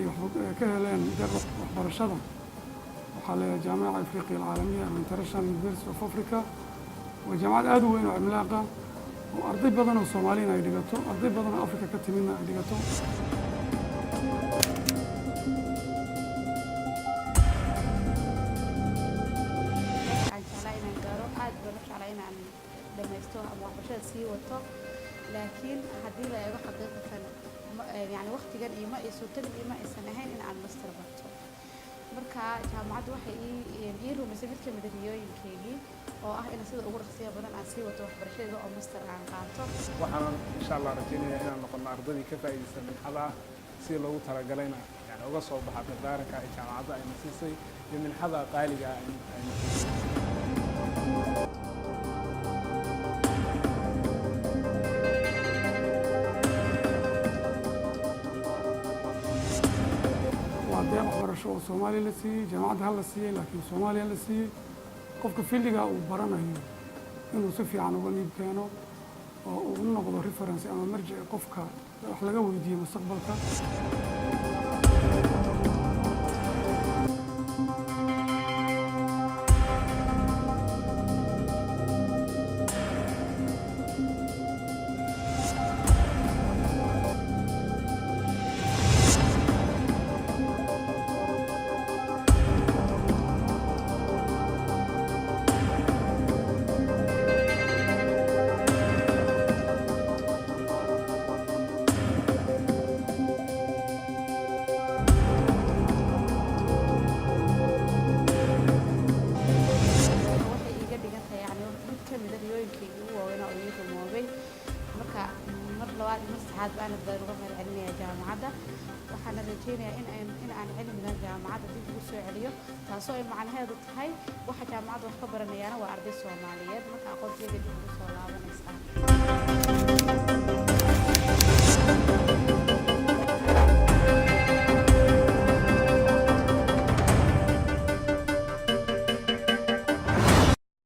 ay ka heleen deeq waxbarashada waxaa leeyahay Jaamica Afriqiya Alcaalamiya ama International University of Africa. Waa jaamacad aad u weyn oo cimlaaqa oo arday badan oo Soomaaliyana ay dhigato, arday badan oo Africa ka timidna ay dhigato. Waxaan jeclaa inaan gaaro, aad baan u jeclaa inaan dhamaysto ama waxbarashada sii wato, laakiin haddii la eego xaqiiqatan, yani waqtigan ima ay suurtagal ima aysan ahayn in aan master barto. Marka jaamacaddu waxay ii rumaysay mid ka mid a riyooyinkeygii oo ah in sida ugu dhaqsiya badan aan sii wato waxbarashadeeda oo master aan qaato. Waxaanan insha Allah rajaynaya inaan noqono ardadii ka faa'iidaysta minxada ah si loogu talagalayna, yani uga soo baxa dardaaranka ay jaamacadda ayna siisay iyo minxada qaaliga ah ayna siisay. Waa deeq waxbarasho oo Soomaaliya la siiyey, jaamacadda hal la siiyey, laakiin Soomaaliya la siiyey. Qofka fieldiga uu baranayo inuu si fiican uga niib keeno oo uu u noqdo reference ama marjic qofka wax laga weydiiyo mustaqbalka. Waxay iiga dhigan tahay yani mid ka mid a riyooyinkaygii ugu waaweynaa oo ii rumoobay. Marka mar labaad iyo mar saddexaad baan baan uga mahad celinayaa jaamacadda, waxaana rajaynayaa in aan cilmigan jaamacadda dib ugu soo celiyo, taasoo ay macnaheedu tahay waxa jaamacadda wax ka baranayaana waa arday Soomaaliyeed. Marka aqoontiyaga dib ugu soo laabanaysaa.